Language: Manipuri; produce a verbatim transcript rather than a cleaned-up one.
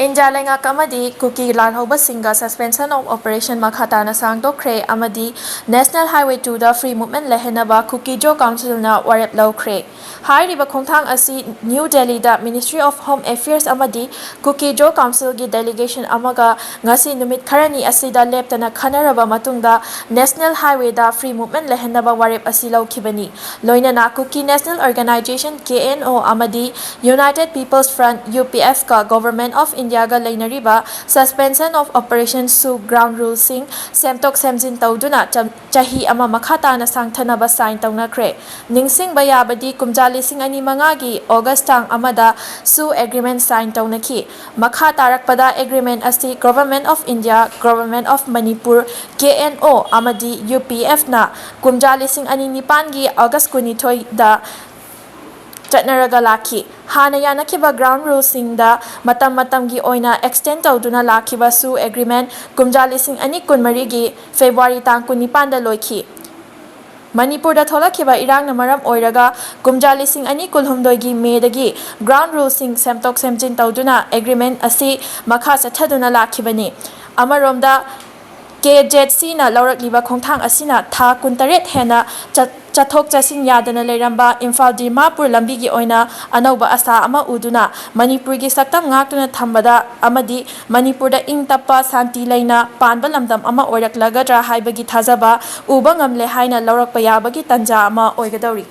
ꯏꯟꯗꯤꯌꯥ ꯂꯩꯉꯥꯛ ꯑꯃꯗꯤ ꯀꯨꯀꯤ ꯂꯥꯜꯍꯧꯕꯁꯤꯡꯒ Suspension of Operation ꯃꯈꯥ ꯇꯥꯅ ꯁꯥꯡꯗꯣꯛꯈ꯭ꯔꯦ ꯑꯃꯗꯤ National Highway two ꯗ Free Movement ꯂꯩꯍꯟꯅꯕ ꯀꯨꯀꯤꯖꯣ ꯀꯥꯎꯟꯁꯤꯜꯅ ꯋꯥꯔꯦꯞ ꯂꯧꯈ꯭ꯔꯦ꯫ ꯍꯥꯏꯔꯤꯕ ꯈꯣꯡꯊꯥꯡ ꯑꯁꯤ ꯅ꯭ꯌꯨ ꯗꯦꯜꯂꯤꯗ Ministry of Home Affairs ꯑꯃꯗꯤ ꯀꯨꯀꯤꯖꯣ ꯀꯥꯎꯟꯁꯤꯜꯒꯤ ꯗꯦꯂꯤꯒꯦꯁꯟ ꯑꯃꯒ ꯉꯁꯤ ꯅꯨꯃꯤꯠ ꯈꯔꯅꯤ ꯑꯁꯤꯗ ꯂꯦꯞꯇꯅ ꯈꯟꯅꯔꯕ ꯃꯇꯨꯡꯗ National Highway ꯗ Free Movement ꯂꯩꯍꯟꯅꯕ ꯋꯥꯔꯦꯞ ꯑꯁꯤ ꯂꯧꯈꯤꯕꯅꯤ꯫ ꯂꯣꯏꯅꯅ Kuki National Organisation, K N O, ꯑꯃꯗꯤ United People's Front, U P F, ꯀ Government of India ꯒ ꯂꯩꯅꯔꯤꯕ Suspension of Operation ꯁꯨ ground rule ꯁꯤꯡ ꯁꯦꯝꯗꯣꯛ ꯁꯦꯝꯖꯤꯟ ꯇꯧꯗꯨꯅ ꯆ-, ꯆꯍꯤ ꯑꯃ ꯃꯈꯥ ꯇꯥꯅ ꯁꯥꯡꯊꯅꯕ sign ꯇꯧꯅꯈ꯭ꯔꯦ꯫ ꯅꯤꯡꯁꯤꯡꯕ ꯌꯥꯕꯗꯤ, ꯀꯨꯝꯖꯥ ꯂꯤꯁꯤꯡ ꯑꯅꯤ ꯃꯉꯥꯒꯤ August ꯇꯥꯡ ꯑꯃꯗ ꯁꯨ agreement sign ꯇꯧꯅꯈꯤ꯫ ꯃꯈꯥ ꯇꯥꯔꯛꯄꯗ agreement ꯑꯁꯤ Government of India, Government of Manipur, K N O, ꯑꯃꯗꯤ U P F ꯅ ꯀꯨꯝꯖꯥ ꯂꯤꯁꯤꯡ ꯑꯅꯤ ꯅꯤꯄꯥꯟꯒꯤ August ꯀꯨꯟꯅꯤꯊꯣꯏꯗ ꯆꯠꯅꯔꯒ ꯂꯥꯛꯈꯤ꯫ ꯍꯥꯟꯅ ꯌꯥꯅꯈꯤꯕ ground rule ꯁꯤꯡꯗ ꯃꯇꯝ ꯃꯇꯝꯒꯤ ꯑꯣꯏꯅ extend ꯇꯧꯗꯨꯅ ꯂꯥꯛꯈꯤꯕ ꯁꯨ agreement ꯀꯨꯝꯖꯥ ꯂꯤꯁꯤꯡ ꯑꯅꯤ ꯀꯨꯟꯃꯔꯤꯒꯤ February ꯇꯥꯡ ꯀꯨꯟꯅꯤꯄꯥꯟꯗ ꯂꯣꯏꯈꯤ꯫ ꯃꯅꯤꯄꯨꯔꯗ ꯊꯣꯛꯂꯛꯈꯤꯕ ꯏꯔꯥꯡꯅ ꯃꯔꯝ ꯑꯣꯏꯔꯒ ꯀꯨꯝꯖꯥ ꯂꯤꯁꯤꯡ ꯑꯅꯤ ꯀꯨꯟꯍꯨꯝꯗꯣꯏꯒꯤ May ꯗꯒꯤ ground rule ꯁꯤꯡ ꯁꯦꯝꯗꯣꯛ ꯁꯦꯝꯖꯤꯟ ꯇꯧꯗꯨꯅ agreement ꯑꯁꯤ ꯃꯈꯥ ꯆꯠꯊꯗꯨꯅ ꯂꯥꯛꯈꯤꯕꯅꯤ꯫ ꯑꯃꯔꯣꯝꯗ, K Z C ꯅ ꯂꯧꯔꯛꯂꯤꯕ ꯈꯣꯡꯊꯥꯡ ꯑꯁꯤꯅ ꯊꯥ ꯀꯨꯟꯇꯔꯦꯠ ꯍꯦꯟꯅ ꯆꯠ-, ꯆꯠꯊꯣꯛ ꯆꯠꯁꯤꯟ ꯌꯥꯗꯅ ꯂꯩꯔꯝꯕ ꯏꯝꯐꯥꯜ ꯗꯤꯃꯥꯄꯨꯔ ꯂꯝꯕꯤꯒꯤ ꯑꯣꯏꯅ ꯑꯅꯧꯕ ꯑꯁꯥ ꯑꯃ ꯎꯗꯨꯅ ꯃꯅꯤꯄꯨꯔꯒꯤ ꯁꯛꯇꯝ ꯉꯥꯛꯇꯨꯅ ꯊꯝꯕꯗ ꯑꯃꯗꯤ ꯃꯅꯤꯄꯨꯔꯗ ꯏꯪ ꯇꯞꯄ, ꯁꯥꯟꯇꯤ ꯂꯩꯅ ꯄꯥꯟꯕ ꯂꯝꯗꯝ ꯑꯃ ꯑꯣꯏꯔꯛꯂꯒꯗ꯭ꯔꯥ ꯍꯥꯏꯕꯒꯤ ꯊꯥꯖꯕ ꯎꯕ ꯉꯝꯂꯦ ꯍꯥꯏꯅ ꯂꯧꯔꯛꯄ ꯌꯥꯕꯒꯤ ꯇꯥꯟꯖꯥ ꯑꯃ ꯑꯣꯏꯒꯗꯧꯔꯤ꯫